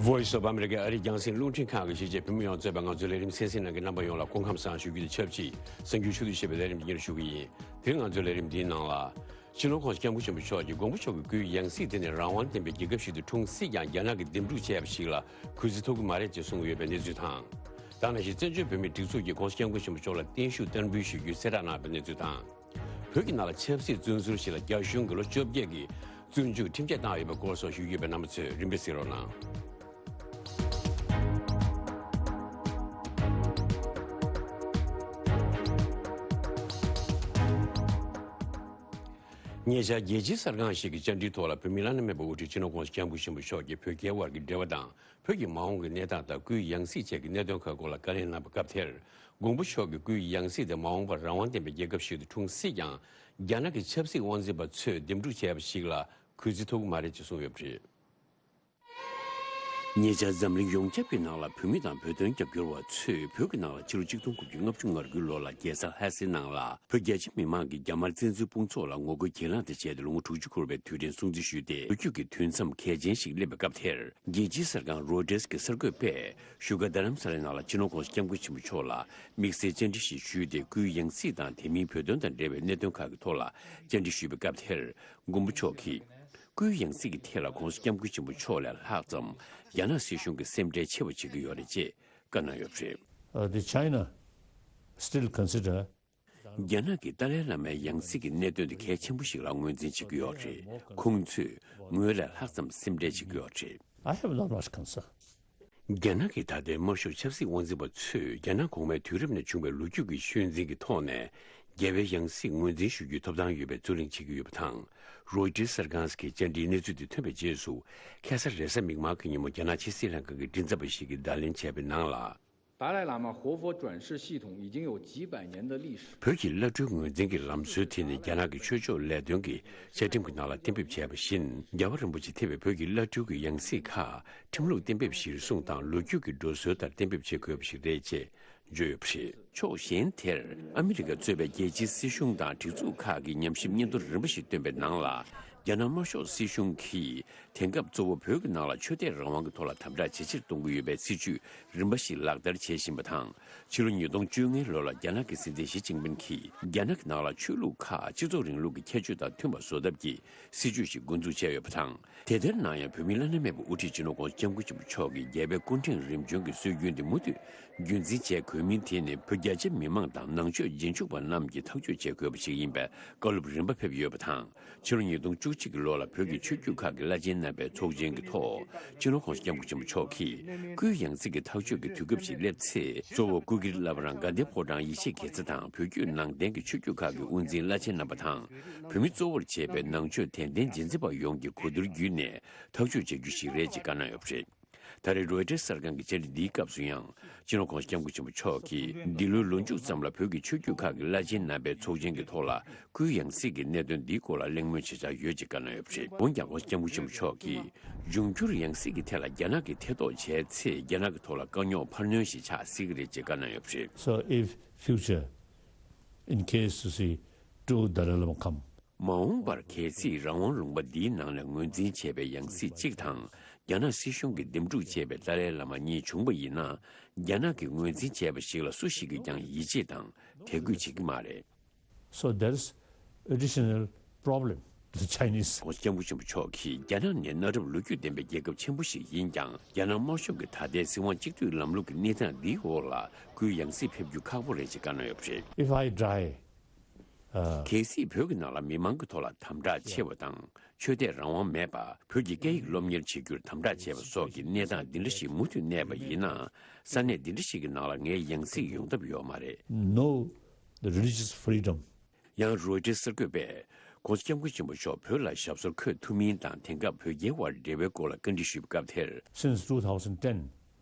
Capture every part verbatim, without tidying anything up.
Voice of America ཨ་རིའི་རྒྱང་སྲིང་རླུང་འཕྲིན་ཁང་གི་གཞིས་བྱེས་བོད་མི་ཡོངས་གཙོས་པའི་ང་ཚོའི་ལས་རིམ་གསན་གཟིགས་གནང་མཁན་རྣམ་པ་ཡོངས་ལ་སྐུ་ཁམས་བཟང་ཞུ་རྒྱུ་དང་ཆབས་ཅིག་གསར་འགྱུར་ཕྱོགས་བསྡུས་ཞེས་པའི་ལས་རིམ་འདི་ཉིད་ཞུ་གི་ཡིན། དེ་རིང་ང་ཚོའི་ལས་རིམ་འདིའི་ནང་ལ། སྤྱི་ནོར་༸གོང་ས་༸སྐྱབས་མགོན་ཆེན་པོ་མཆོག་གིས་མགོན་པོ་མཆོག་གི་སྐུའི་ཡང་སྲིད་དེ་ནི་རང་དབང་ལྡན་པའི་རྒྱལ་ཁབ་ཞིག་ཏུ་འཁྲུངས་སྲིད་ཀྱང་རྒྱ་ནག་གིས་འདེམས་སྒྲུག་བྱས་པ་ཞིག་ལ་གུས་བརྩི་ཐོབ་ཀྱི་མ་རེད་ཅེས་གསུངས་ཡོད་པའི་གནས་ཚུལ་དང་། ད་ནང་བཞིན་བཙན་བྱོལ་བོད་མིའི་སྒྲིག་འཛུགས་ཀྱིས་༸གོང་ས་༸སྐྱབས་མགོན་ཆེན་པོ་མཆོག་ལ་བརྟན་བཞུགས་བསྟར་འབུལ་ཞུ་རྒྱུའི་གསལ་བསྒྲགས་གནང་བའི་གནས་ཚུལ་དང་། བོད་ཀྱི་ནང་ལ་ཆབ་སྲིད་བཙོན་ཟུར་ཞིག་ལ་རྒྱ་གཞུང་གིས་ལོ་བཅོ་བརྒྱད་ཀྱི་བཙོན་འཇུག་ཁྲིམས་ཆད་བཏང་ཡོད་པའི་སྐོར་སོགས་ཞུ་རྒྱུ་ཡོད་པས་རྣམ་པ་ཚོས་རིམ་པས་གཟིགས་རོགས་གནང་། ཉེ་ཆར་རྒྱལ་སྤྱིའི་གསར་ཁང་ཞིག་གི་བཅར་འདྲིའི་ཐོག་ལ་བོད་མིའི་བླ་ན་མེད་པའི་དབུ་ཁྲིད་སྤྱི་ནོར་༸གོང་ས་༸སྐྱབས་མགོན་ཆེན་པོ་མཆོག་གིས་བོད་རྒྱའི་དབར་གྱི་འབྲེལ་བ་དང་བོད་ཀྱི་མ་འོངས་ཀྱི་གནས་སྟངས་དང་སྐུའི་ཡང་སྲིད་བཅས་ཀྱི་གནད་དོན་ཁག་སྐོར་ལ་བཀའ་ལན་གནང་བའི་སྐབས་དེར། མགོན་པོ་མཆོག་གི་སྐུའི་ཡང་སྲིད་དེ་མ་འོངས་པར་རང་དབང་ལྡན་པའི་རྒྱལ་ཁབ་ཞིག་ཏུ་འཁྲུངས་སྲིད་ཀྱང་། རྒྱ་ནག་གི་ཆབ་སྲིད་དབང་འཛིན་པ་ཚོས་འདེམས་སྒྲུག་བྱས་པ་ཞིག་ལ་གུས་བརྩི་ཐོབ་ཀྱི་མ་རེད་ཅེས་གསུངས་ཡོད་པ་རེད། ཉེ་ཆར་འཛམ་གླིང་ཡོངས་ཁྱབ་ཀྱི་ནང་ལ་བོད་མི་དང་བོད་དོན་རྒྱབ་སྐྱོར་བ་ཚོས་བོད་ཀྱི་ནང་ལ་ཕྱི་ལོ་ཆིག་སྟོང་དགུ་བརྒྱ་ལྔ་བཅུ་ང་དགུའི་ལོ་ལ་རྒྱལ་ས་ལྷ་སའི་ནང་ལ་བོད་རྒྱ་ཆེ་མི་མང་གིས་རྒྱ་དམར་བཙན་འཛུལ་དཔུང་ཚོགས་ལ་ངོ་རྒོལ་གྱེན་ལངས་དང་བཅས་ཏེ་ལོ་ངོ་དྲུག་ཅུ་འཁོར་བའི་དུས་དྲན་སྲུང་བརྩི་ཞུས་ཏེ། ལོ་རྒྱུས་ཀྱི་དུས་མཚམས་གལ་ཆེན་ཞིག་སླེབས་པའི་སྐབས་དེར། རྒྱལ་སྤྱིའི་གསར་ཁང་རོའི་ཊར་གྱི་གསར་འགོད་པས་བཞུགས་སྒར་རྡ་རམ་ས་ལའི་ནང་ལ་སྤྱི་ནོར་༸གོང་ས་༸སྐྱབས་མགོན་ཆེན་པོ་མཆོག་ལ་དམིགས་བསལ་བཅར་འདྲི་ཞིག་ཞུས་ཏེ། སྐུའི་ཡང་སྲིད་དང་དེ་མིན་བོད་དོན་དང་འབྲེལ་བའི་གནད་དོན་ཁག་གི་ཐོག་ལ་བཅར་འདྲི་ཞུས་པའི་སྐབས་དེར། མགོན་པོ་མཆོག་གིས། སྐུའི་ཡང་སྲིད་ཀྱི་ཐད་ལ་༸གོང་ས་༸སྐྱབས་མགོན་ཆེན་པོ་མཆོག་ལས་ལྷག་ཙམ་རྒྱ་ནག་སྲིད་གཞུང་གི་སེམས་ཁྲལ་ཆེ་བ་བྱེད་ཀྱི་ཡོད་རེད་ཅེས་བཀའ་གནང་ཡོད་པ་རེད། Uh, the China still consider རྒྱ་ནག་གིས་ཏཱ་ལའི་བླ་མའི་ཡང་སྲིད་ཀྱི་གནད་དོན་དེ་གལ་ཆེན་པོ་ཞིག་ལ་ངོས་འཛིན་བྱེད་ཀྱི་ཡོད་རེད། ཁོང་ཚོས་ངོས་ལས་ལྷག་ཙམ་སེམས་ཁྲལ་བྱེད་ཀྱི་ཡོད་རེད། I have not much concern. རྒྱ་ནག་གི་ད་ལྟའི་དམར་ཤོག་ཆབ་སྲིད་དབང་འཛིན་པ་ཚོས་རྒྱ་ནག་གོང་མའི་དུས་རབས་ནས་བྱུང་བའི་ལོ་རྒྱུས་ཀྱི་ཤུལ་འཛིན་གྱི་ཐོག་ནས། རྒྱལ་བའི་ཡང་སྲིད་ངོས་འཛིན་ཞུ་རྒྱུའི་ཐོབ་ཐང་ཡོད་པའི་རྩོད་གླེང་བྱེད་ཀྱི་ཡོད་པ་དང་། རོའི་ཊར་གསར་ཁང་གི་བཅར་འདྲིའི་གནས་ཚུལ་དེ་ཐོན་པའི་རྗེས་སུ། ཁ་སང་རེས་གཟའ་མིག་དམར་གྱི་ཉིན་མོ་རྒྱ་ནག་ཕྱི་སྲིད་ལྷན་ཁང་གི་མགྲིན་ཚབ་པ་ཞིག་གིས་བརྡ་ལན་བྱས་པའི་ནང་ལ། 达赖喇嘛活佛转世系统已经有几百年的历史。 བོད་ཀྱི་བླ་སྤྲུལ་ངོས་འཛིན་གྱི་ལམ་སྲོལ་དེ་ནི་རྒྱ་ནག་གི་ཆོས་ཕྱོགས་ལས་དོན་གྱི་བཅའ་ཁྲིམས་ཀྱི་ནང་ལ་གཏན་འབེབས་བྱས་པ་བཞིན། རྒྱལ་བ་རིན་པོ་ཆེ་ཐེ་བའི་བོད་ཀྱི་བླ་སྤྲུལ་གྱི་ཡང་སྲིད་ཁག་ཁྲིམས་ལུགས་གཏན་འབེབས་གཞིར་བཟུང་དང་ལོ་རྒྱུས་ཀྱི་འགྲོ་སྲོལ་ལྟར་གཏན་འབེབས་བྱེད་དགོས་པ་ཞིག་རེད་ཅེས་བརྗོད་ཡོད་པ་རེད། ཕྱོགས་གཞན་དེར་ཨ་མི་རི་ཀ་གཙོས་པའི་རྒྱལ་སྤྱིའི་སྲིད་གཞུང་དང་སྒྲིག་འཛུགས་ཁག་གིས་ཉམས་ཞིབ་སྙན་ཐོ་རིམ་པ་ཞིག་བཏོན་པའི་ནང་ལ། རྒྱ་ནག་དམར་ཤོག་སྲིད་གཞུང་གིས་དེང་སྐབས་གཙོ་བོ་བོད་ཀྱི་ནང་ལ་ཆོས་དད་རང་དབང་གི་ཐོག་ལ་དམ་དྲག་ཇེ་ཆེར་གཏོང་གི་ཡོད་པའི་སྲིད་ཇུས་རིམ་པ་ཞིག་ལག་བསྟར་བྱེད་བཞིན་པ་དང་། ཕྱི་ལོ་ཉིས་སྟོང་བཅོ་ལྔའི་ལོ་ལ་རྒྱ་ནག་གི་སྲིད་འཛིན་ཞི་ཅིན་ཕིན་གྱིས་རྒྱ་ནག་གི་ནང་ལ་ཆོས་ལུགས་ཁག་སྤྱི་ཚོགས་རིང་ལུགས་ཀྱི་ཁྱད་ཆོས་དང་མཐུན་པ་བཟོ་ཐབས་ཀྱི་སྲིད་ཇུས་ཤིག་འགོ་འཛུགས་བྱས་ཡོད་པ་དང་། དེ་ལྟར་ན་ཡང་། བོད་མིའི་བླ་ན་མེད་པའི་དབུ་ཁྲིད་སྤྱི་ནོར་༸གོང་ས་༸སྐྱབས་མགོན་ཆེན་པོ་མཆོག་གིས་རྒྱལ་བའི་སྐུ་ཕྲེང་རིམ་བྱོན་གྱི་སྲོལ་རྒྱུན་དེ་མུ་མཐུད་རྒྱུན་འཛིན་བྱེད་དགོས་མིན་དེ་ནི་བོད་རྒྱ་ཆེ་མི་མང་དང་ནང་ཆོས་རྗེས་འཇུག་པ་རྣམས་ཀྱིས་ཐག་གཅོད་བྱེད་དགོས་པ་ཞིག་ཡིན་པའི་བཀའ་སློབ་རིམ་པ་ཕེབས་ཡོད་པ་དང་། ཕྱི་ལོ་ཉིས་སྟོང་བཅུ་གཅིག་གི་ལོ་ལ་བོད་ཀྱི་ཆོས་བརྒྱུད་ཁག་གི་བླ་ཆེན་རྣམ་པའི་ཚོགས་ཆེན་གྱི་ཐོག་སྤྱི་ནོར་༸གོང་ས་༸སྐྱབས་མགོན་ཆེན་པོ་མཆོག་གིས་སྐུའི་ཡང་སྲིད་ཀྱི་ཐག་གཅོད་ཀྱི་དུས་སྐབས་ཤིག་སླེབས་ཚེ། གཙོ་བོ་སྐུ་སྒེར་བླ་བྲང་དགའ་ལྡན་ཕོ་བྲང་ཡེ་ཤེས་དགེ་རྩ་དང་བོད་བརྒྱུད་ནང་བསྟན་གྱི་ཆོས་བརྒྱུད་ཁག་གི་དབུ་འཛིན་བླ་ཆེན་རྣམ་པ་དང་། བོད་མི་གཙོ་བོར་བྱས་པའི་ནང་ཆོས་དད་ལྡན་རྗེས་འཛིན་པ་ཡོངས་ཀྱིས་གོ་བསྡུར་བརྒྱུད་ནས་ཐག་གཅོད་བྱ་རྒྱུ་ཞིག་རེད་ཅེས་བཀའ་གནང་ཡོད་པ་རེད། ད་རེས་རོའི་ཊར་གསར་ཁང་གི་བཅར་འདྲི་འདིའི་སྐབས་སུ་ཡང་། སྤྱི་ནོར་༸གོང་ས་༸སྐྱབས་མགོན་ཆེན་པོ་མཆོག་གིས་འདི་ལོའི་ལོ་མཇུག་ཙམ་ལ་བོད་ཀྱི་ཆོས་བརྒྱུད་ཁག་གི་བླ་ཆེན་རྣམ་པའི་ཚོགས་ཆེན་གྱི་ཐོག་ལ་སྐུའི་ཡང་སྲིད་ཀྱི་གནད་དོན་འདིའི་སྐོར་ལ་གླེང་མོལ་བྱེད་འཆར་ཡོད་ཅེས་བཀའ་གནང་ཡོད་པ་རེད། འོན་ཀྱང་༸གོང་ས་༸སྐྱབས་མགོན་ཆེན་པོ་མཆོག་གིས་འབྱུང་འགྱུར་ཡང་སྲིད་ཀྱི་ཐད་ལ་རྒྱ་ནག་གིས་ཐེ་གཏོགས་བྱས་ཚེ། རྒྱ་ནག་གི་ཐོག་ལ་དཀའ་རྙོག་འཕར་སྣོན་ཞིག་ཆགས་སྲིད་ཀྱི་རེད་ཅེས་བཀའ་གནང་ཡོད་པ་རེད། So if future, in case you see two Dalai Lama come, མ་འོངས་པར་གལ་སྲིད་རང་དབང་ལུང་པ་འདིའི་ནང་ནས་ངོས་འཛིན་བྱས་པའི་ཡང་སྲིད་གཅིག་དང་། རྒྱ་ནག་སྲིད་གཞུང་གིས་འདེམས་སྒྲུག་བྱས་པའི་ཏཱ་ལའི་བླ་མ་གཉིས་བྱུང་བ་ཡིན་ན། རྒྱ་ནག་གིས་ངོས་འཛིན་བྱས་པ་ཞིག་ལ་སུ་ཞིག་གིས་ཀྱང་ཡིད་ཆེས་དང་དད་གུས་བྱེད་ཀྱི་མ་རེད། So there is additional problem to the Chinese. ༸གོང་ས་༸སྐྱབས་མགོན་ཆེན་པོ་མཆོག་གིས། རྒྱ་ནག་ནི་གནའ་རབས་ལོ་རྒྱུས་ལྡན་པའི་རྒྱལ་ཁབ་ཆེན་པོ་ཞིག་ཡིན་ཀྱང་། རྒྱ་ནག་དམར་ཤོག་གི་ད་ལྟའི་སྲིད་དབང་གཅིག་སྡུད་ལམ་ལུགས་ཀྱི་གནས་སྟངས་འདིའི་འོག་ལ་སྐུའི་ཡང་སྲིད་ཕེབས་རྒྱུ་ཁག་པོ་རེད་ཅེས་བཀའ་གནང་ཡོད་པ་རེད། If I die, uh, གལ་སྲིད་བོད་ཀྱི་ནང་ལ་མི་མང་གི་ཐོག་ལ་དམ་དྲག་ཆེ་བ་དང་། ཆོས་དད་རང་དབང་མེད་པ། བོད་ཀྱི་སྐད་ཡིག་སློབ་གཉེར་བྱེད་རྒྱུར་དམ་དྲག་བྱས་པ་སོགས་ཀྱི་གནས་སྟངས་འདི་འདྲ་ཞིག་མུ་མཐུད་གནས་པ་ཡིན་ན། ས་གནས་འདི་འདྲ་ཞིག་གི་ནང་ལ་ངའི་ཡང་སྲིད་ཡོང་ཐབས་ཡོད་མ་རེད། No, the religious freedom. ཡང་རོའི་ཊར་གསར་འགོད་པས། ༸གོང་ས་༸སྐྱབས་མགོན་ཆེན་པོ་མཆོག་བོད་ལ་ཞབས་སོར་འཁོད་ཐུབ་མིན་དང་། དེང་སྐབས་བོད་རྒྱའི་དབར་འབྲེལ་བའི་སྐོར་ལ་བཀའ་འདྲི་ཞུས་པའི་སྐབས་དེར། Since two thousand ten,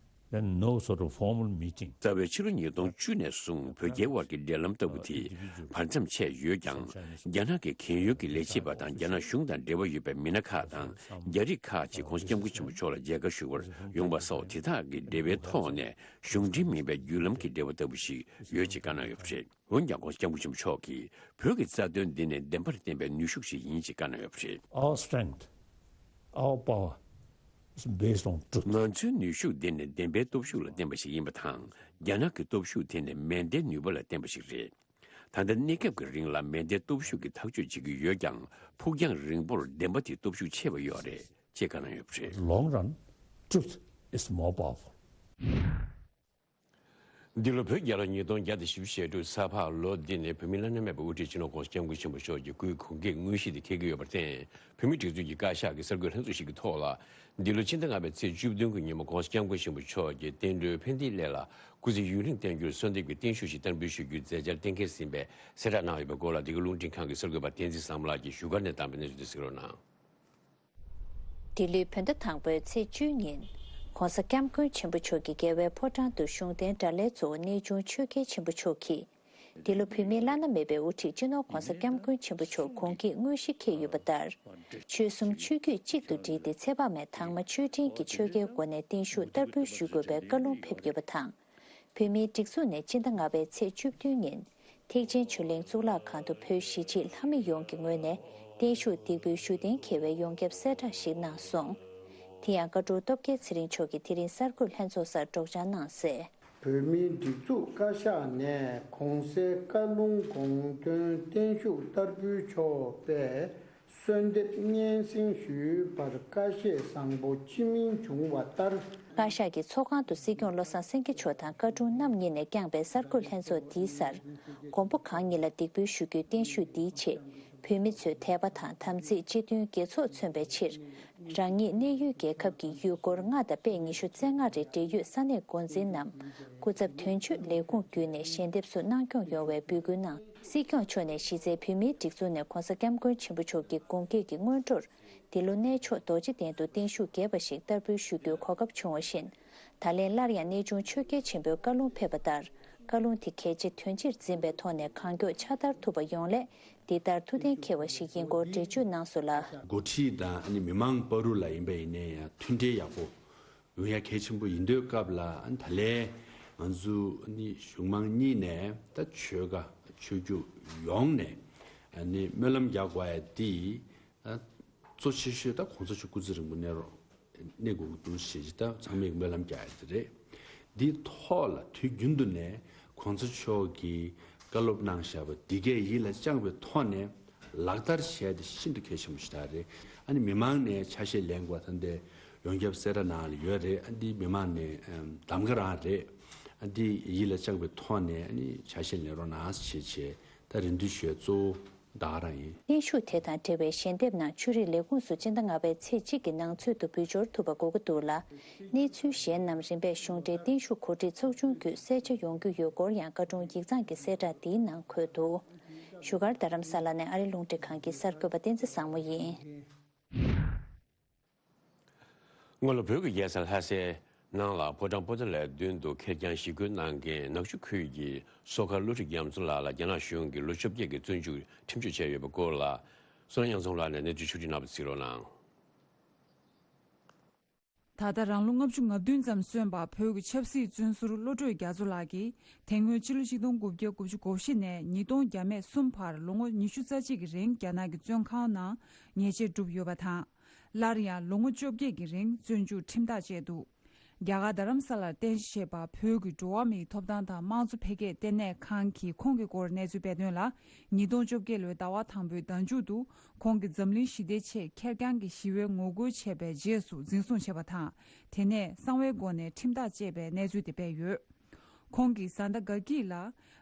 then no sort of formal meeting. རྩ་བའི་ཕྱི་ལོ་ཉིས་སྟོང་བཅུ་ནས་བཟུང་བོད་རྒྱའི་དབར་གྱི་འབྲེལ་ལམ་ལྟ་བུ་དེ་བར་མཚམས་ཆད་ཡོད་ཀྱང་། རྒྱ་ནག་གི་གན་ཡོལ་གྱི་ལས་བྱེད་པ་དང་། རྒྱ་ནག་གཞུང་དང་འབྲེལ་བ་ཡོད་པའི་མི་སྣ་ཁག་དང་། རྒྱ་རིགས་ཁག་ཅིག་༸གོང་ས་༸སྐྱབས་མགོན་ཆེན་པོ་མཆོག་ལ་མཇལ་ཁ་ཞུ་བར་ཡོང་བ་སོགས། དེ་དག་གི་འབྲེལ་བའི་ཐོག་ནས་གཞུང་འབྲེལ་མིན་པའི་བརྒྱུད་ལམ་གྱི་འབྲེལ་བ་ལྟ་བུ་ཞིག་ཡོད་ཅེས་བཀའ་གནང་ཡོད་པ་རེད། འོན་ཀྱང་༸གོང་ས་༸སྐྱབས་མགོན་ཆེན་པོ་མཆོག་གིས། བོད་ཀྱི་རྩ་དོན་འདི་ནི་བདེན་པར་བསྟན་པའི་ནུས་ཤུགས་ཤིག་ཡིན་ཅེས་བཀའ་གནང་ཡོད་པ་རེད། Our strength, our power, It's based on truth. ང་ཚོའི་ནུས་ཤུགས་འདི་ནི་བདེན་པའི་སྟོབས་ཤུགས་ལ་བརྟེན་པ་ཞིག་ཡིན་པ་དང་། རྒྱ་ནག་གི་སྟོབས་ཤུགས་དེ་ནི་མེ་མདའི་ནུས་པ་ལ་བརྟེན་པ་ཞིག་རེད། ད་ལྟ་གནས་སྐབས་ཀྱི་རིང་ལ་མེ་མདའི་སྟོབས་ཤུགས་ཀྱི་ཐག་གཅོད་བྱེད་ཀྱི་ཡོད་ཀྱང་། ཕུགས་རྒྱང་རིང་པོར་བདེན་པ་དེའི་སྟོབས་ཤུགས་ཆེ་བ་ཡོད་རེད་ཅེས་བཀའ་གནང་ཡོད་པ་རེད། Long run, truth is more powerful. འདི་ལོ་བོད་རྒྱལ་ལོ་ཉིས་སྟོང་བརྒྱ་དང་བཞི་བཅུ་ཞེ་དྲུག་ས་ཕག་ལོ་འདི་ནི་བོད་མིའི་བླ་ན་མེད་པའི་དབུ་ཁྲིད་སྤྱི་ནོར་༸གོང་ས་༸སྐྱབས་མགོན་ཆེན་པོ་མཆོག་གི་སྐུའི་དགུང་སྐེག་དངོས་གཞི་དེ་འཁེལ་གྱི་ཡོད་པར་བརྟེན། བོད་མིའི་སྒྲིག་འཛུགས་ཀྱི་བཀའ་ཤག་གིས་གསར་འགོད་ལྷན་ཚོགས་ཤིག་གི་ཐོག་ལ། འདི་ལོ་སྤྱི་ཟླ་ལྔ་པའི་ཚེས་བཅུ་བདུན་གྱི་ཉིན་མོ་༸གོང་ས་༸སྐྱབས་མགོན་ཆེན་པོ་མཆོག་གི་བསྟན་འགྲོའི་ཕན་བདེའི་སླད་ལ་སྐུ་ཚེ་ཡུན་རིང་བརྟན་རྒྱུར་གསོལ་འདེབས་ཀྱི་བརྟན་བཞུགས་ཤིག་བསྟར་འབུལ་ཞུ་རྒྱུའི་མཛད་འཆར་གཏན་འཁེལ་ཟིན་པའི་གསལ་བསྒྲགས་གནང་ཡོད་པའི་སྐོར་ལ། འདི་ག་རླུང་འཕྲིན་ཁང་གི་གསར་འགོད་པ་བསྟན་འཛིན་བཟང་མོ་ལགས་ཀྱིས་བཞུགས་སྒར་ནས་བཏང་བའི་གནས་ཚུལ་དེ་གཟིགས་རོགས་གནང་། འབྲེལ་ཡོད་བོད་ཟླ་དང་པོའི་ཚེས་བཅུའི་ཉིན། ༸གོང་ས་༸སྐྱབས་མགོན་ཆེན་པོ་མཆོག་གིས་རྒྱལ་བའི་ཕོ་བྲང་དུ་གཞུང་བསྟེན་གྲྭ་ལས་གཙོ་བོ་གནས་ཆུང་ཆོས་རྒྱལ་ཆེན་པོ་མཆོག་གིས། འདི་ལོ་བོད་མིའི་བླ་ན་མེད་པའི་དབུ་ཁྲིད་སྤྱི་ནོར་༸གོང་ས་༸སྐྱབས་མགོན་ཆེན་པོ་མཆོག་དགུང་སྐེག་དངོས་གཞི་འཁེལ་ཡོད་པ་ལྟར། ཆོལ་གསུམ་ཆོས་བརྒྱུད་གཅིག་ཏུ་བསྒྲིལ་ཏེ་ཚེ་དཔག་མེད་དྭངས་མ་ཆོས་སྤྲིན་གྱི་ཆོ་གའི་སྒོ་ནས་བརྟན་བཞུགས་བསྟར་འབུལ་ཞུ་དགོས་པའི་བཀའ་ལུང་ཕེབས་ཡོད་པ་དང་། བོད་མིའི་སྒྲིག་འཛུགས་ནས་སྤྱི་ཟླ་ལྔ་པའི་ཚེས་བཅུ་བདུན་ཉིན། ཐེག་ཆེན་ཆོས་གླིང་གཙུག་ལག་ཁང་དུ་བོད་གཞིས་བྱེས་ལྷ་མི་ཡོངས་ཀྱི་ངོས་ནས་བརྟན་བཞུགས་འདེགས་འབུལ་ཞུ་གཏན་འཁེལ་བའི་ཡོངས་ཁྱབ་གསལ་བསྒྲགས་ཤིག་གནང་སོང་། དེ་ཡང་བཀའ་དྲུང་སྟོབས་རྒྱལ་ཚེ་རིང་མཆོག་གིས་དེ་རིང་གསར་འགོད་ལྷན་ཚོགས་སར་སྒྲོག་སྦྱང་གནང་གསལ། བོད་མིའི་སྒྲིག་འཛུགས་བཀའ་ཤག་ནས་གོང་གསལ་བཀའ་ལུང་དགོངས་དོན་བརྟན་བཞུགས་བསྟར་འབུལ་ཆོག་པའི་གསོལ་འདེབས་སྙན་སེང་ཞུས་པར་ཁ་ཞེ་བཟང་པོ་ཅི་མིན་བྱུང་བ་ལྟར། བཀའ་ཤག་གི་ཚོགས་ཁང་དུ་སྲིད་སྐྱོང་བློ་བཟང་སེང་གེ་མཆོག་དང་བཀའ་དྲུང་རྣམ་གཉིས་ནས་བསྐྱངས་པའི་གསར་འགོད་ལྷན་ཚོགས་འདིའི་སར། མགོན་པོ་གང་ཉིད་ལ་འདེགས་འབུལ་ཞུ་རྒྱུའི་བརྟན་བཞུགས་འདིའི་ཆེད། བོད་མི་ཚོས་དད་པ་དང་དམ་ཚིག་སྤྱི་མཐུན་དགེ་ཚོགས་མཚོན་པའི་ཕྱིར། རང་ཉིད་གནས་ཡུལ་རྒྱལ་ཁབ་ཀྱི་ཡུལ་སྐོར་ལྔ་དང་པད་ཉི་ཤུ་རྩ་ལྔ་རེ་འབྲེལ་ཡོད་ས་གནས་འགོ་འཛིན་ནམ། སྐུ་ཚབ་དོན་གཅོད་ལས་ཁུངས་བརྒྱུད་ནས་ཞལ་འདེབས་སུ་གནང་སྐྱོང་ཡོང་བའི་འབོད་སྐུལ་གནང་། སྲིད་སྐྱོང་མཆོག་ནས་གཞི་རྩའི་བོད་མིའི་སྒྲིག་འཛུགས་ནས་༸གོང་ས་༸སྐྱབས་མགོན་ཆེན་པོ་མཆོག་གི་དགུང་སྐེག་གི་སྔོན་འགྲོར། འདི་ལོ་གནས་མཆོག་རྡོ་རྗེ་གདན་དུ་བརྟན་བཞུགས་རྒྱས་པ་ཞིག་བསྟར་འབུལ་ཞུ་རྒྱུའི་གོ་སྐབས་བྱུང་བ་བཞིན། ད་ལན་སླར་ཡང་གནས་ཆུང་ཆོས་རྒྱལ་ཆེན་པོའི་བཀའ་ལུང་ཕེབས་པ་ལྟར། བཀའ་ལུང་དེ་གལ་ཆེ་དོན་ཆེར་འཛིན་པའི་ཐོག་ནས་གང་མགྱོགས་ཕྱག་བསྟར་ཐུབ་པ་ཡོང་སླད། འདི་ལྟར་ཐུགས་གཏན་འཁེལ་བ་ཞིག་ཡིན་སྐོར་འགྲེལ་བརྗོད་གནང་སོང་ལ། འགོ་ཁྲིད་དང་ཨ་ནི་མི་མང་བར་དུ་ལ་ཡིན་པ་ཡིན་ནའི་ཡང་མཐུན་འབྲེལ་ཡག་པོ་ཡོང་ཡ་གལ་ཆེན་པོ་ཡིན་དུས་སྐབས་ལ། ཨ་ནི་ད་ལན་ང་ཚོ་ཨ་ནི་གཞུང་མང་གཉིས་ནས་ད་ཆོལ་ཁ་ཆོས་བརྒྱུད་ཡོངས་ནས་ཨ་ནི་སྨོན་ལམ་རྒྱག་དགོས་ཡ་དེ། ཨ་གཙོ་ཆེ་ཤོས་ད་གོང་ས་མཆོག་སྐུ་ཚེ་རིང་པོ་གནས་རོགས། གནས་དགོས་ཀྱི་འདུག་ཞེས་ད་ཚང་མས་སྨོན་ལམ་རྒྱག་ཡ་དེ་རེད། འདིའི་ཐོག་ལ་དུས་རྒྱུན་དུ་ནས་གོང་ས་མཆོག་གིས་བཀའ་སློབ་གནང་བཞག་པ་འདི་གས་ཡིད་ལ་བཅངས་པའི་ཐོག་ནས་ལག་བསྟར་བྱས་ཏེ་ཤིན་ཏུ་གལ་ཆེན་པོ་ཞིག་ད་རེད། ཨ་ནི་མི་མང་ནས་ཆ་ཤས་ལེན་དགོས་ད་འདི་ཡོངས་ཁྱབ་གསལ་བསྒྲགས་ནང་ལ་ཡོད་རེད། ཨ་འདི་མི་མང་ནས་ཨམ་གདམ་ག་རང་རེད། ཨ་འདི་ཡིད་ལ་བཅངས་པའི་ཐོག་ནས་ཨ་ནི་ཆ་ཤས་ལེན་རོགས་གནང་ཞེས་བྱས། ད་རེ་འདུན་ཞུ་ཡ་གཙོ་བོ་ད་ག་རང་ཡིན། བརྟན་བཞུགས་དེ་དང་འབྲེལ་བའི་ཞལ་འདེབས་ནང་ཆོས་རིག་ལས་ཁུངས་སུ་སྤྱི་ཟླ་ལྔ་པའི་ཚེས་གཅིག་གི་ནང་ཚུད་དུ་འབུལ་འབྱོར་ཐུབ་པ་དགོས་ཀྱི་འདུག་ལ། གནས་ཚུལ་གཞན་རྣམས་རིམ་པས་གཞུང་འབྲེལ་བརྟན་བཞུགས་གོ་སྒྲིག་ཚོགས་ཆུང་བརྒྱུད་གསལ་ཆ་ཡོང་རྒྱུ་ཡོད་སྐོར་ཡང་བཀའ་དྲུང་ཡིག་ཚང་གི་གསལ་བསྒྲགས་འདིའི་ནང་འཁོད་འདུག་བཞུགས་སྒར་རྡ་རམ་ས་ལ་ནས་ཨ་རི་རླུང་འཕྲིན་ཁང་གི་གསར་འགོད་པ་བསྟན་འཛིན་བཟང་མོ་ཡིན། སྔོན་ལ་བོད་ཀྱི་རྒྱལ་ས་ལྷ་སའི་ནང་ལ་ཕོ་བྲང་པོ་ཏཱ་ལའི་མདུན་དུ་ཁེར་རྐྱང་ཞི་རྒོལ་གནང་མཁན་ནག་ཆུ་ཁུལ་གྱི་སོ་མཁར་བློ་གྲོས་རྒྱ་མཚོ་ལགས་ལ་རྒྱ་ནག་གཞུང་གིས་ལོ་བཅོ་བརྒྱད་ཀྱི་བཙོན་འཇུག་ཁྲིམས་གཅོད་བྱས་ཡོད་པའི་སྐོར་ལ། བསོད་ནམས་དབྱངས་འཛོམས་ལགས་ནས་གནས་ཚུལ་ཕྱོགས་སྒྲིག་གནང་བ་གཟིགས་རོགས་གནང་། ད་ལྟ་རང་ལོ་ལྔ་བཅུ་ང་བདུན་ཙམ་སོན་པ་བོད་ཀྱི་ཆབ་སྲིད་བཙོན་ཟུར་བློ་གྲོས་རྒྱ་མཚོ་ལགས་ཀྱིས་དེ་སྔོན་ཕྱི་ལོ་ཆིག་སྟོང་དགུ་བརྒྱ་དགུ་བཅུ་གོ་བཞི་ནས་ཉིས་སྟོང་བརྒྱ་མེད་གསུམ་བར་ལོ་ངོ་ཉི་ཤུ་རྩ་གཅིག་གི་རིང་རྒྱ་ནག་གི་བཙོན་ཁང་ནང་ཉེས་ཆད་བསྒྲུབས་ཡོད་པ་དང་། སླར་ཡང་ལོ་ངོ་བཅོ་བརྒྱད་ཀྱི་རིང་བཙོན་འཇུག་ཁྲིམས་ཐག་བཅད་འདུག་རྒྱ་གར་རྡ་རམ་ས་ལར་རྟེན་གཞི་བྱས་པ་བོད་ཀྱི་འགྲོ་བ་མིའི་ཐོབ་ཐང་དང་དམངས་གཙོ་འཕེལ་རྒྱས་ལྟེ་གནས་ཁང་གིས་ཁོང་གི་སྐོར་གནས་ཚུལ་སྤེལ་དོན་ལ། ཉིས་སྟོང་བཅོ་བརྒྱད་ལོའི་ཟླ་བ་དང་པོའི་ཟླ་མཇུག་ཏུ་ཁོང་གིས་འཛམ་གླིང་ཞི་བདེའི་ཆེད་ཁེར་རྐྱང་གི་ཞི་བའི་ངོ་རྒོལ་བྱས་པའི་རྗེས་སུ་འཛིན་བཟུང་བྱས་པ་དང་། དེ་ནས་གསང་བའི་སྒོ་ནས་ཁྲིམས་ཐག་བཅད་པའི་གནས་ཚུལ་དེ་སྤེལ་ཡོད། ཁོང་གིས་བཟའ་ཟླ་དགའ་སྐྱིད་ལ་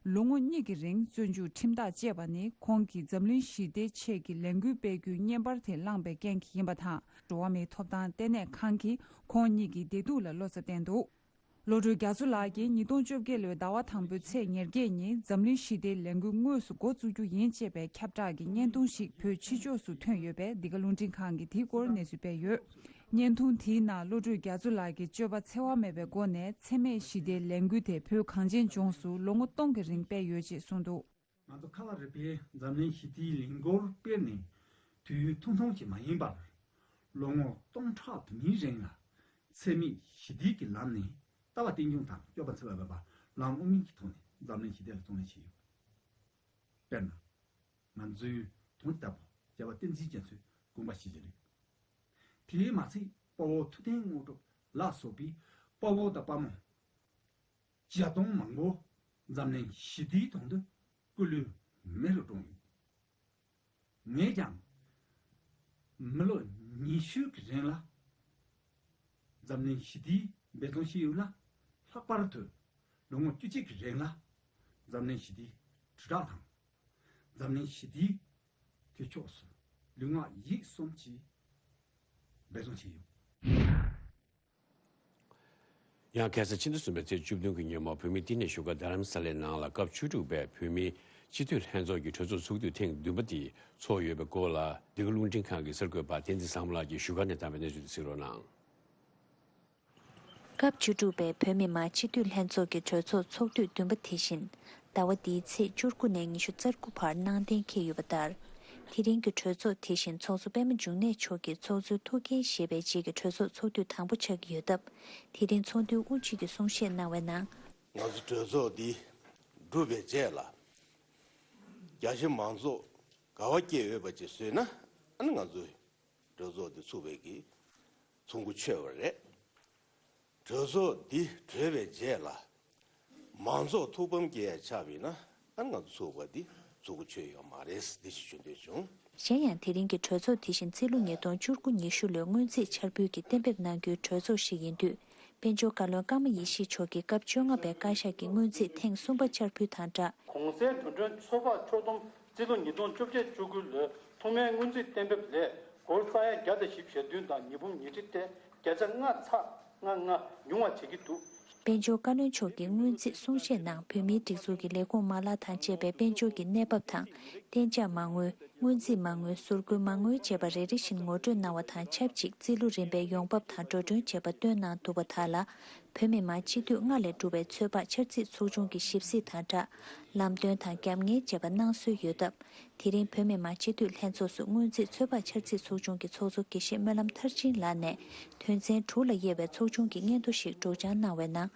ལོ་ངོ་གཉིས་ཀྱི་རིང་བཙོན་འཇུག་ཁྲིམས་ཐག་བཅད་པ་ནི་ཁོང་གིས་འཛམ་གླིང་ཞི་བདེའི་ཆེད་ཀྱི་ལས་འགུལ་སྤེལ་རྒྱུའི་བརྙན་པར་དེ་བླངས་པའི་རྐྱེན་གྱིས་ཡིན་པ་དང་། འགྲོ་བ་མིའི་ཐོབ་ཐང་ལྟེ་གནས་ཁང་གིས་ཁོང་གཉིས་ཀྱི་བདེ་སྡུག་ལ་བློ་འཚབ་བསྟན་འདུག་བློ་གྲོས་རྒྱ་མཚོ་ལགས་ཀྱིས་ཉིས་སྟོང་བཅོ་བརྒྱད་ལོའི་ཟླ་བ་དང་པོའི་ཚེས་ཉེར་བརྒྱད་ཉིན་འཛམ་གླིང་ཞི་བདེའི་ལས་འགུལ་དངོས་སུ་འགོ་བཙུགས་རྒྱུ་ཡིན་ཅེས་པའི་ཁྱབ་བསྒྲགས་ཀྱི་བརྙན་ཐུང་ཞིག་བོད་ཕྱི་ཕྱོགས་སུ་ཐོན་ཡོད་པས། འདི་ག་རླུང་འཕྲིན་ཁང་གིས་དེའི་སྐོར་གནས་ཚུལ་སྤེལ་ཡོད། བརྙན་ཐུང་དེའི་ནང་བློ་གྲོས་རྒྱ་མཚོ་ལགས་ཀྱིས་སྤྱོད་པ་འཚེ་བ་མེད་པའི་སྒོ་ནས་འཚེ་མེད་ཞི་བདེའི་ལས་འགུལ་དེ་བོད་གངས་ཅན་ལྗོངས་སུ་ལོ་ངོ་སྟོང་གི་རིང་སྤེལ་ཡོད་ཅེས་གསུངས་འདུག་ང་ཚོ་ཁ་བ་རི་པའི་འཛམ་གླིང་ཞི་བདེའི་ལས་འགུལ་སྤེལ་ནས་དུས་ཡུན་ཐུང་ཐུང་ཞིག་མ་ཡིན་པར། ལོ་ངོ་སྟོང་ཕྲག་དུ་མའི་རིང་ལ་འཚེ་མེད་ཞི་བདེ་གི་ལམ་ནས་ལྟ་བ་རྟེན་འབྱུང་དང་སྤྱོད་པ་འཚེ་བ་མེད་པ་ལམ་དབུ་མའི་གི་ཐོག་ནས་འཛམ་གླིང་ཞི་བདེ་ལ་བརྩོན་ལེན་བྱས་ཡོད། དཔེར་ན། ང་ཚོའི་དོན་ལྟ་བུ་རྒྱལ་བ་བསྟན་འཛིན་རྒྱ་མཚོའི་དགོངས་པ་བཞེས་ཀྱི་རེད། དེས་མ་ཚད་ དཔའ་བོ་ཐུབ་བསྟན་དངོས་གྲུབ་ལ་སོགས་པའི་དཔའ་བོ་དང་དཔའ་མོ་བརྒྱ་སྟོང་མང་པོ་འཛམ་གླིང་ཞི་བདེའི་དོན་དུ་སྐུ་ལུས་མེ་རུ་བཀྲོངས་ཡོད། ངས་ཀྱང་མི་ལོ་ཉི་ཤུ་གི་རིང་ལ་འཛམ་གླིང་ཞི་བདེའི་འབད་བརྩོན་བྱས་ཡོད་ལ། ལྷག་པར་དུ་ལོ་ངོ་བཅུ་གཅིག་གི་རིང་ལ་འཛམ་གླིང་ཞི་བདེའི་དྲིལ་བསྒྲགས་དང་། འཛམ་གླིང་ཞི་བདེའི་དུས་ཕྱོགས་སུ་ལུས་ངག་ཡིད་གསུམ་གྱིས་འབད་བརྩོན་བྱས་ཡོད། ཡང་ཁ་སང་ཕྱི་ཟླ་གསུམ་པའི་ཚེས་བཅུ་བདུན་གྱི་ཉིན་མོ་བོད་མིའི་བསྟི་གནས་བཞུགས་སྒར་རྡ་རམ་ས་ལའི་ནང་ལ་སྐབས་བཅུ་དྲུག་པའི་བོད་མིའི་སྤྱི་འཐུས་ལྷན་ཚོགས་ཀྱི་གྲོས་ཚོགས་ཚོགས་དུས་ཐེངས་བདུན་པ་དེ་ཚོགས་ཡོད་པའི་སྐོར་ལ་འདི་ག་རླུང་འཕྲིན་ཁང་གི་གསར་འགོད་པ་བསྟན་འཛིན་བཟང་མོ་ལགས་ཀྱིས་བཞུགས་སྒར་ནས་བཏང་བའི་གནས་ཚུལ་དེ་གཟིགས་རོགས་གནང་། སྐབས་བཅུ་དྲུག་པའི་བོད་མི་མང་སྤྱི་འཐུས་ལྷན་ཚོགས་ཀྱི་གྲོས་ཚོགས་ཚོགས་དུས་བདུན་པ་དེ་བཞིན་ཟླ་བ་འདིའི་ཚེས་བཅུ་དགུ་ནས་ཉི་ཤུ་རྩ་དགུ་བར་གནང་གཏན་འཁེལ་ཡོད་པ་ལྟར། དེ་རིང་གི་གྲོས་ཚོགས་དེ་བཞིན་ཚོགས་གཙོ་པད་མ་འབྱུང་གནས་མཆོག་གིས་ཚོགས་གཙོའི་ཐུགས་འགན་བཞེས་པའི་རྗེས་ཀྱི་གྲོས་ཚོགས་ཚོགས་དུས་དང་པོ་ཆགས་ཀྱི་ཡོད་སྟབས། དེ་རིང་ཚོགས་འདུའི་དབུ་འབྱེད་ཀྱི་གསུང་བཤད་གནང་བའི་ནང་། ང་ཚོ་གྲོས་ཚོགས་འདི་གྲུབ་པའི་རྗེས་ལ། རྒྱ་ཆེ་མང་ཚོགས་དགའ་བ་སྐྱེ་འོས་པ་ཅིག་བཟོས་ན། ཨ་ནི་ང་ཚོས་གྲོས་ཚོགས་འདི་ཚུགས་པའི་གི་ཚོགས་འགོ་ཆོད་པ་རེད། གྲོས་ཚོགས་འདི་གྲོལ་བའི་རྗེས་ལ། མང་ཚོགས་ཐུགས་ཕམ་སྐྱེ་ཡ་ཆགས་པ་ཡིན་ན། ཨ་ནི་ང་ཚོ་ཚོགས་པ་འདི་ཚུགས་འགོ་ཆོད་ཡོད་མ་རེད། འདི་ཞིག་ཞུ་འདོད་བྱུང་། གཞན་ཡང་། དེ་རིང་གི་གྲོས་ཚོགས་དེ་བཞིན་རྩིས་ལོ་ཉིས་སྟོང་བཅུ་དགུ་ཉི་ཤུ་ལོའི་སྔོན་རྩིས་འཆར་འབུལ་གྱི་གཏན་འབེབས་གནང་རྒྱུའི་གྲོས་ཚོགས་ཤིག་ཡིན་དུས། དཔལ་འབྱོར་བཀའ་བློན་ཀརྨ་ཡེ་ཤེས་མཆོག་གིས་སྐབས་བཅོ་ལྔ་པའི་བཀའ་ཤག་གི་སྔོན་རྩིས་ཐེངས་གསུམ་པ་འཆར་འབུལ་དང་སྦྲགས། གོང་གསལ་འགྲོ་གྲོན་ཚོད་དཔག་ཕྱོགས་བསྡོམས་རྩིས་ལོ་ཉིས་སྟོང་བཅོ་བརྒྱད་བཅུ་དགུ་ལོའི་ཐོག་མའི་སྔོན་རྩིས་གཏན་འབེབས་ལས་སྒོར་ས་ཡ་བརྒྱ་དང་བཞི་བཅུ་ཞེ་བདུན་དང་ཉི་འབུམ་ཉི་ཁྲི་སྟེ་བརྒྱ་ཆ་ལྔ་ཚེག་ལྔ་ལྔ་ཉུང་བ་བྱེད་ཀྱི་འདུག། དཔལ་འབྱོར་བཀའ་བློན་མཆོག་གིས་སྔོན་རྩིས་གསུང་བཤད་ནང་། བོད་མིའི་སྒྲིག་འཛུགས་ཀྱི་ལས་ཁུངས་མ་ལག་དང་བཅས་པའི་དཔལ་འབྱོར་གྱི་གནས་བབ་དང་། གཏན་འཇགས་མ་དངུལ། སྔོན་རྩིས་མ་དངུལ། ཟུར་བཀོལ་མ་དངུལ་བཅས་པ་རེ་རེ་བཞིན་ངོ་སྤྲོད་གནང་བ་དང་ཆབས་ཅིག་རྩིས་ལོ་རིམ་པའི་ཡོང་འབབ་དང་འགྲོ་གྲོན་བཅས་པ་བཏོན་གནང་འདུག་པ། དག་ལ་བོད་མི་མང་སྤྱི་འཐུས་ལྔ་ལས་གྲུབ་པའི་ཚོད་དཔག་འཆར་རྩིས་ཚོགས་ཆུང་གི་ཞིབ་གཟིགས་དང་སྦྲགས། ལམ་སྟོན་དང་རྒྱབ་གཉེར་བཅས་པ་གནང་སྲོལ་ཡོད་སྟབས། དེ་རིང་བོད་མི་མང་སྤྱི་འཐུས་ལྷན་ཚོགས་སུ་སྔོན་རྩིས་ཚོད་དཔག་འཆར་རྩིས་ཚོགས་ཆུང་གི་ཚོགས་གཙོ་དགེ་བཤེས་སྨོན་ལམ་མཐར་ཕྱིན་ལགས་ནས་དོན་ཚན་དྲུག་ལ་དབྱེ་བའི་ཚོགས་ཆུང་གི་སྙན་ཐོ་ཞིག་སྒྲོག་སྦྱང་གནང་བའི་ནང་།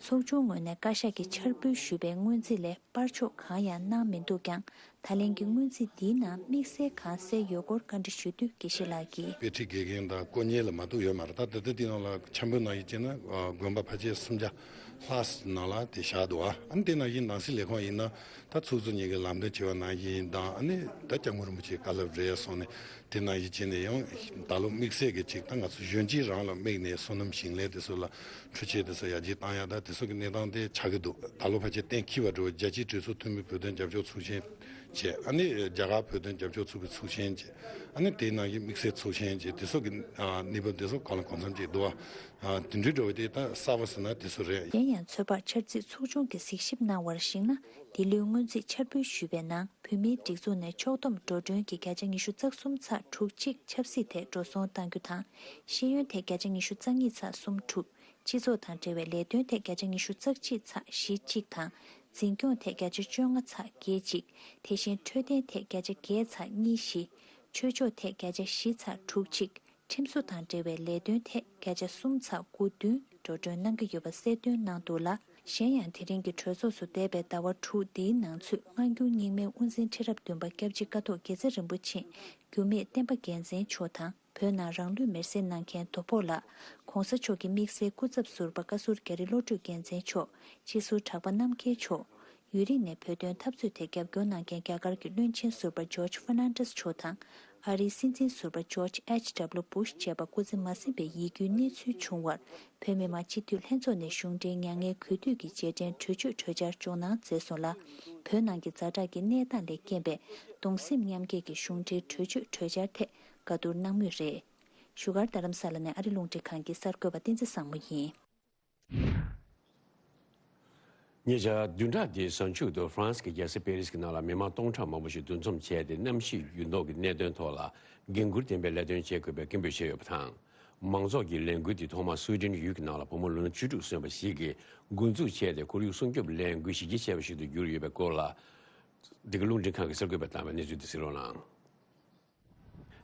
ཚོགས་ཆུང་ངོས་ནས་བཀའ་ཤག་གིས་འཆར་འབུལ་ཞུས་པའི་སྔོན་རྩིས་ལས་པར་ཆོག་གང་ཡང་གནང་མི་འདུག་ཀྱང་། ད་ལན་གྱི་སྔོན་རྩིས་འདིའི་ནང་དམིགས་བསལ་གང་གསལ་ཡོད་སྐོར་བཀའ་འདྲི་ཞུས་དུས། དགེ་བཤེས་ལགས་ཀྱིས། དཔེ་ཁྲིད་དགེ་རྒན་དང་དཀོན་གཉེར་ལ་མ་གཏོགས་ཡོད་མ་རེད། ད་ལྟ་དེ་དེ་ནང་ལ་འཆར་འབུལ་ནང་བཞིན་བྱས་ན་དགོན་པ་ཕལ་ཆེར་སུམ་བརྒྱ་ལྷག་ནང་ལ་དེ་བཞག་འདུག་ཨ། ཨ་ནི་དེ་ནང་བཞིན་ནང་སྲིད་ལས་ཁུངས་ཡིན་ན། ད་ཚོགས་གཙོ་གཉིས་ཀྱི་ལམ་སྟོན་བྱས་པ་ནང་བཞིན་དང་། ཨ་ནི་ད་སྐྱབས་མགོན་རིན་པོ་ཆེའི་བཀའ་སློབ་རེད་སོང་ནས། དེ་ནང་བཞིན་བྱས་ནས་ཡང་ད་ལོ་དམིགས་བསལ་གྱི་ཅིག་ད་ང་ཚོ་གཞོན་སྐྱེས་རང་ལ་དམིགས་ནས་སོ་ནམ་ཞིང་ལས་དེ་ཚོ་ལ་འཕྲུལ་ཆས་དེ་ཚོ་ཡར་རྒྱས་བཏང་ཡག་ད་དེ་ཚོ་གི་གནས་སྟངས་དེ་ཆགས་ཀྱི་འདུག། ད་ལོ་ཕལ་ཆེར་གཏན་འཁེལ་བ་འགྲོ། རྒྱལ་སྤྱིའི་གྲོས་ཚོགས་འཐུས་མི་བོད་དོན་རྒྱབ་སྐྱོར་ཚོགས་ཆེན་བྱས། ཨ་ནི་རྒྱ་གར་བོད་དོན་རྒྱབ་སྐྱོར་ཚོགས་པའི་ཚོགས་ཆེན་བྱས། ཨ་ནི་དེ་ནང་བཞིན་དམིགས་བསལ་ཚོགས་ཆེན་བྱས། དེ་ཚོ་གི་ཨ་གནས་བབ་དེ་ཚོ་གང་ལ་གང་འཚམ་ཅིག་འདུག་བ། ཨ་དེ་འདྲའི་འགྲོ་བ་དེ་ད་གསར་པ་ཟེར་ན་དེ་ཚོ་རེད། གཞན་ཡང་། ཚོད་དཔག་འཆར་རྩིས་ཚོགས་ཆུང་གིས་གཟིགས་ཞིབ་གནང་བར་གཞིགས་ན། འདི་ལོའི་སྔོན་རྩིས་འཆར་འབུལ་ཞུས་པའི་ནང་། བོད་མིའི་སྒྲིག་འཛུགས་ནས་ཕྱོགས་བསྡོམས་འགྲོ་གྲོན་གྱི་བརྒྱ་ཆ་ཉི་ཤུ་རྩ་གསུམ་ཚེག་དྲུག་གཅིག་ཆབ་སྲིད་ཐད་འགྲོ་སོང་གཏང་རྒྱུ་དང་། ཤེས་ཡོན་ཐད་བརྒྱ་ཆ་ཉི་ཤུ་རྩ་གཉིས་ཚེག་གསུམ་དྲུག། སྤྱི་ཚོགས་དང་འབྲེལ་བའི་ལས་དོན་ཐད་བརྒྱ་ཆ་ཉི་ཤུ་རྩ་གཅིག་ཚེག་བཞི་གཅིག་དང་། འཛིན་སྐྱོང་ཐད་བརྒྱ་ཆ་བཅོ་ལྔ་ཚེག་བརྒྱད་གཅིག། དེ་བཞིན་འཕྲོད་བསྟེན་ཐད་བརྒྱ་ཆ་བརྒྱད་ཚེག་གཉིས་བཞི། ཆོས་ཕྱོགས་ཐད་བརྒྱ་ཆ་བཞི་ཚེག་དྲུག་གཅིག། ཁྲིམས་བཟོ་དང་འབྲེལ་བའི་ལས་དོན་ཐད་བརྒྱ་ཆ་གསུམ་ཚེག་དགུ་བདུན་འགྲོ་གྲོན་གནང་གི་ཡོད་པ་གསལ་སྟོན་གནང་འདུག་ལ། གཞན་ཡང་། དེ་རིང་གི་གྲོས་ཚོགས་སུ་འདས་པའི་ཟླ་བ་དྲུག་འདིའི་ནང་ཚུད། སྔ་འགྱུར་རྙིང་མའི་དབུ་འཛིན་ཁྲི་རབས་བདུན་པ་སྐྱབས་རྗེ་ཀཿཐོག་དགེ་རྩེ་རིན་པོ་ཆེ། འགྱུར་མེད་བསྟན་པ་རྒྱལ་མཚན་མཆོག་དང་། བོད་ནང་རང་ལུས་མེར་སྲེག་གནང་མཁན་དོ་ཕོག་ལགས། ༸གོང་ས་མཆོག་གི་དམིགས་བསལ་སྐུ་ཚབ་ཟུར་པ་བཀའ་ཟུར་རྒྱ་རི་བློ་གྲོས་རྒྱལ་མཚན་མཆོག། སྤྱི་ཟུར་གྲགས་པ་རྣམ་རྒྱལ་མཆོག། ཡུན་རིང་ནས་བོད་དོན་འཐབ་རྩོད་ཐད་རྒྱབ་སྐྱོར་གནང་མཁན་རྒྱ་གར་གྱི་བློན་ཆེན་ཟུར་པ་ཇོརྗ་ཧྥར་ནན་ཌེས་མཆོག་དང་། ཨ་རིའི་སྲིད་འཛིན་ཟུར་པ་ཇོརྗ་ཨེཆ་ཌབ་ལུ་བུཤ་བཅས་པ། སྐུ་ཚེ་མ་ཟིན་པའི་ཡིད་སྐྱོའི་གནས་ཚུལ་བྱུང་བར། བོད་མི་མང་སྤྱི་འཐུས་ལྷན་ཚོགས་ནས་གཞུང་འབྲེལ་མྱ་ངན་གུས་འདུད་ཀྱི་རྗེས་དྲན་གྲོས་ཆོད་གྲོས་འཆར་སྦྱོང་གནང་མཛད་སོང་ལ། བོད་ནང་གི་ཛ་དྲག་གི་གནས་སྟངས་ལས་རྐྱེན་པས། གདུང་སེམས་མཉམ་སྐྱེད་ཀྱི་གཞུང་འབྲེལ་གྲོས་ཆོད་གྲོས་འཆར་ཐད་བཀའ་བསྡུར་གནང་མུས་རེད། བཞུགས་སྒར་རྡ་རམ་ས་ལ་ནས་ཨ་རི་རླུང་འཕྲིན་ཁང་གི་གསར་འགོད་པ་བསྟན་འཛིན་བཟང་མོ་ཡིན། ཉེ་ཆར་བདུན་ཕྲག་འདིའི་གཟའ་མཇུག་ཏུ་ཧྥ་རན་སི་གི་རྒྱལ་ས་པེ་རིས་ཀྱི་ནང་ལ་མི་མང་སྟོང་ཕྲག་མང་པོ་ཞིག་འདུ་འཛོམས་བྱས་ཏེ། གནམ་གཤིས་འགྱུར་ལྡོག་གི་གནད་དོན་ཐོག་ལ་འགན་འཁུར་ལྡན་པའི་ལས་དོན་བྱེད་དགོས་པའི་སྐད་འབོད་བྱས་ཡོད་པ་དང་། མང་ཚོགས་ཀྱི་ལས་འགུལ་འདི་ཐོག་མར་སུའེ་ཌེན་ཡུལ་གྱི་ནང་ལ་བུ་མོ་ལོ་ན་བཅུ་དྲུག་སོན་པ་ཞིག་གིས་འགོ་འཛུགས་བྱས་ཏེ། ཁོར་ཡུག་སྲུང་སྐྱོབ་ལས་འགུལ་གཞི་རྒྱ་ཆེ་བ་ཞིག་ཏུ་གྱུར་ཡོད་པའི་སྐོར་ལ། འདི་ག་རླུང་འཕྲིན་ཁང་གི་གསར་འགོད་པས་བཏང་བའི་གནས་ཚུལ་དེ་གཟིགས་རོགས་གནང་།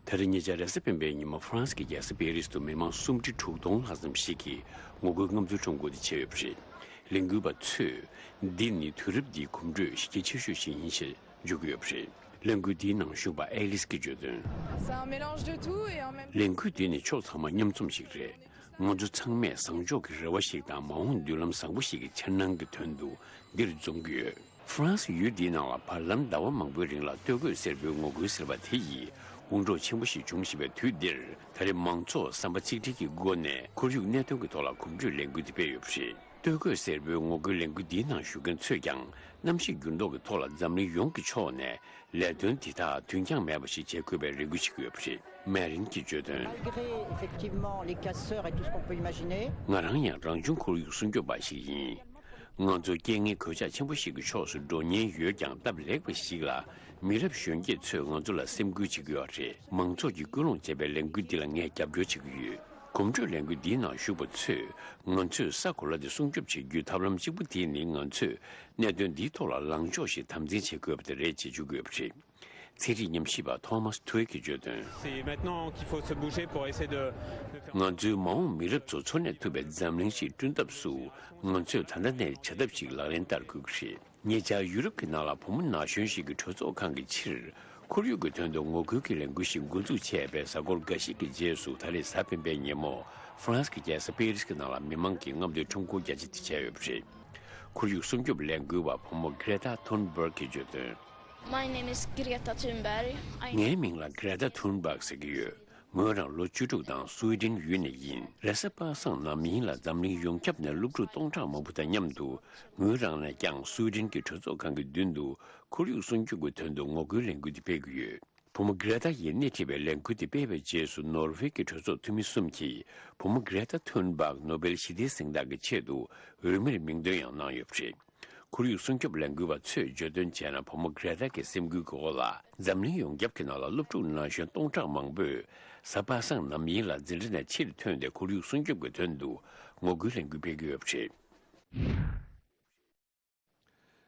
ད་རེས་ཉེ་ཆར་རེས་གཟའ་སྤེན་པའི་ཉིན་མོ། ཧྥ་རན་སི་གི་རྒྱལ་ས་པེ་རིས་དུ་མི་མང་སུམ་ཁྲི་དྲུག་སྟོང་ལྷག་ཙམ་ཞིག་གིས་ངོ་རྒོལ་རྔམ་སྟོན་ཁྲོམ་སྐོར་དེ་བྱས་ཡོད་པ་རེད། ལས་འགུལ་བ་ཚོས། འདི་ནི་དུས་རབས་འདིའི་གོམ་བགྲོད་གཞི་རྒྱ་ཆེ་ཤོས་ཤིག་ཡིན་ཞེས་བརྗོད་ཀྱི་ཡོད་པ་རེད། ལས་འགུལ་འདིའི་ནང་ཞུགས་པ་ཨེ་ལིས་ཀྱིས་བརྗོད་དོན། C'est un mélange de tout et en même ལས་འགུལ་འདི་ནི་ཕྱོགས་ཚང་མ་མཉམ་འཛོམས་ཤིག་རེད། ང་ཚོ་ཚང་མས་བཟང་ཕྱོགས་ཀྱི་རེ་བ་ཞིག་དང་མ་འོངས་མདུན་ལམ་བཟང་པོ་ཞིག་གི་འཆར་སྣང་གི་དོན་དུ་འདིར་འཛོམས་ཀྱི་ཡོད། ཧྥ་རན་སི་ཡུལ་འདིའི་ནང་ལ་བར་ལམ་ཟླ་བ་མང་པོའི་རིང་ལ་སྟོད་གོས་སེར་པོའི་ངོ་རྒོལ་ཟེར་བ་དེ་ཡིས་འུར་སྒྲོག་ཆེན་པོ་ཞིག་འབྱུང་བཞིན་པའི་དུས་འདིར། ད་རེས་མང་ཚོགས་བསམ་པ་གཅིག་སྒྲིལ་གྱི་སྒོ་ནས་ཁོར་ཡུག་གནད་དོན་གྱི་ཐོག་ལ་གོམ་བགྲོད་ལས་འགུལ་འདི་སྤེལ་ཡོད་པ་རེད། སྟོད་གོས་སེར་པོའི་ངོ་རྒོལ་ལས་འགུལ་འདིའི་ནང་ཞུགས་མཁན་ཚོས་ཀྱང་གནམ་གཤིས་འགྱུར་ལྡོག་གི་ཐོག་ལ་འཛམ་གླིང་ཡོངས་ཀྱི་ཕྱོགས་ནས་ལས་དོན་འདི་དག་དུས་འགྱངས་མེད་པ་ཞིག་བྱེད་དགོས་པའི་རེ་སྐུལ་བྱེད་ཀྱི་ཡོད་པ་རེད། མེ་རིན་གྱིས་བརྗོད་དོན། Malgré effectivement les casseurs et tout ce qu'on peut imaginer. ང་རང་ཡང་རང་བྱུང་ཁོར་ཡུག་སྲུང་སྐྱོབ་པ་ཞིག་ཡིན། ང་ཚོ་རྐྱེན་ངན་གོད་ཆག་ཆེན་པོ་ཞིག་གི་ཕྱོགས་སུ་འགྲོ་ཉེན་ཡོད་ཀྱང་སྟབས་ལེགས་པ་ཞིག་ལ་མི་རབས་གཞོན་སྐྱེས་ཚོས་ང་ཚོ་ལ་སེམས་ཁུར་བྱེད་ཀྱི་ཡོད་རེད། མང་ཚོགས་ཀྱིས་སྐུལ་སློང་བྱས་པའི་ལས་འགུལ་འདི་ལ་ངས་རྒྱབ་སྐྱོར་བྱེད་ཀྱི་ཡོད། གོམ་བགྲོད་ལས་འགུལ་འདིའི་ནང་ཞུགས་པ་ཚོས་ང་ཚོས་ས་གོ་ལ་འདི་སྲུང་སྐྱོབ་བྱེད་རྒྱུའི་ཐབས་ལམ་གཅིག་པུ་དེ་ནི་ང་ཚོས་གནད་དོན་འདིའི་ཐོག་ལ་ལངས་ཕྱོགས་ཤིག་དམ་འཛིན་བྱེད་དགོས་པ་དེ་རེད་ཅེས་བརྗོད་ཀྱི་ཡོད་པ་རེད། ཚན་རིག་ཉམས་ཞིབ་པ་ཐོ་མཱས་ཐུའེ་གིས་བརྗོད་དོན། C'est maintenant qu'il faut se bouger pour essayer de, de faire ང་ཚོའི་མ་འོངས་མི་རབས་ཚོ་འཚོ་གནས་ཐུབ་པའི་འཛམ་གླིང་ཞིག་བསྐྲུན་ཐབས་སུ་ང་ཚོས་ད་ལྟ་ནས་བྱ་ཐབས་ཤིག་ལག་ལེན་བསྟར་དགོས་ཀྱི་རེད། ཉེ་ཆར་ཡུ་རོབ་ཀྱི་ནང་ལ་བུ་མོ་ན་གཞོན་ཞིག་གིས་གྲོས་ཚོགས་ཁང་གི་ཕྱིར་ཁོར་ཡུག་གི་དོན་དུ་ངོ་རྒོལ་གྱི་ལས་འགུལ་ཞིག་འགོ་འཛུགས་བྱས་པའི་གཟའ་འཁོར་འགའ་ཞིག་གི་རྗེས་སུ་ད་རེས་གཟའ་སྤེན་པའི་ཉིན་མོ་ཧྥ་རན་སི་གི་རྒྱལ་ས་པེ་རིས་ཀྱི་ནང་ལ་མི་མང་གིས་རྔམ་སྟོན་ཁྲོམ་སྐོར་རྒྱ་ཆེ་དེ་བྱས་ཡོད་པ་རེད། ཁོར་ཡུག་སྲུང་སྐྱོབ་ལས་འགུལ་བ་བུ་མོ་གྷི་རེ་ཏཱ་ཐུན་སྦུརག་གིས་བརྗོད་དོན། My name is Greta Thunberg. I ངའི་མིང་ལ་གྷི་རེ་ཏཱ་ཐུན་སྦུརག་ཟེར་གྱི་ཡོད། ངོས་རང་ལོ་བཅུ་དྲུག་དང་སུའེ་ཏེན་ཡུལ་ནས་ཡིན། རེས་གཟའ་པ་སངས་ནམ་ཡིན་ལ་འཛམ་གླིང་ཡོངས་ཁྱབ་ནས་སློབ་ཕྲུག་སྟོང་ཕྲག་མང་པོ་དང་མཉམ་དུ་ངོས་རང་ནས་ཀྱང་སུའེ་ཏེན་གྱི་གྲོས་ཚོགས་ཁང་གི་མདུན་དུ་ཁོར་ཡུག་སྲུང་སྐྱོབ་ཀྱི་དོན་དུ་ངོ་རྒོལ་ལས་འགུལ་དེ་སྤེལ་གྱི་ཡོད། བུ་མོ་གྷི་རེ་ཏཱ་ཡིས་སྣེ་ཁྲིད་པའི་ལས་འགུལ་དེ་སྤེལ་བའི་རྗེས་སུ་ནོར་ཝེ་གི་གྲོས་ཚོགས་འཐུས་མི་གསུམ་གྱིས་བུ་མོ་གྷི་རེ་ཏཱ་ཐུན་སྦུརག་ནོ་བེལ་ཞི་བདེའི་གཟེངས་རྟགས་ཀྱི་ཆེད་དུ་འོས་མིར་མིང་འདོན་ཡང་གནང་ཡོད་པ་རེད། ཁོར་ཡུག་སྲུང་སྐྱོབ་ལས་འགུལ་བ་ཚོས་བརྗོད་དོན་བྱས་ན། བུ་མོ་གྷི་རེ་ཏཱ་གི་སེམས་འགུལ་གྱི་འོག་ལ་འཛམ་གླིང་ཡོངས་ཁྱབ་ཀྱི་ནང་ལ་སློབ་ཕྲུག་ན་གཞོན་སྟོང་ཕྲག་མང་པོས་གཟའ་པ་སངས་ནམ་ཡིན་ལ་འཛིན་གྲྭ་ནས་ཕྱིར་ཐོན་ཏེ་ཁོར་ཡུག་སྲུང་སྐྱོབ་ཀྱི་དོན་དུ་ངོ་རྒོལ་ལས་འགུལ་སྤེལ་གྱི་ཡོད་པ་རེད།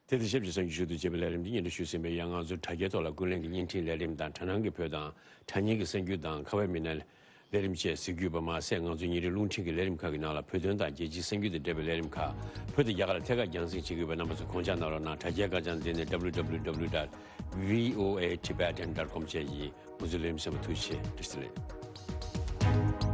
དེ་དང་ཆབས་ཅིག་གསར་འགྱུར་ཞུ་གཏུག་བྱེད་པའི་ལས་རིམ་འདི་སྙན་སྒྲོན་ཞུས་ཟིན་པས། ཡང་ང་ཚོའི་དྲ་རྒྱའི་ཐོག་ལ་ཀུན་གླེང་གི་བརྙན་འཕྲིན་ལས་རིམ་དང་། དྲ་སྣང་གི་བོད་དང་དྲ་བརྙན་གྱི་གསར་འགྱུར་དང་། ཁ་བའི་མི་སྣའི་ལས་རིམ་བཅས་གཟིགས་རྒྱུ་ཡོད་པ་མ་ཟད། ང་ཚོའི་ཉིན་རེའི་རླུང་འཕྲིན་གྱི་ལས་རིམ་ཁག་གི་ནང་ལ་བོད་དོན་དང་རྒྱལ་སྤྱིའི་གསར་འགྱུར་དང་འབྲེལ་བའི་ལས་རིམ་ཁག་བོད་དང་རྒྱ་གར་ལ་ཐད་ཀར་རྒྱང་སྲིང་བྱེད་ཀྱི་ཡོད་པས། རྣམ་པ་ཚོས་གོང་བརྗོད་གནང་རོགས་གནང་། དྲ་རྒྱའི་ཁ་བྱང་འདི་ནི་W W W dot V O A Tibetan dot com བཅས་ཡིན། ང་ཚོའི་ལས་རིམ་གསན་པར་ཐུགས་རྗེ་ཆེ། བཀྲ་ཤིས་བདེ་ལེགས།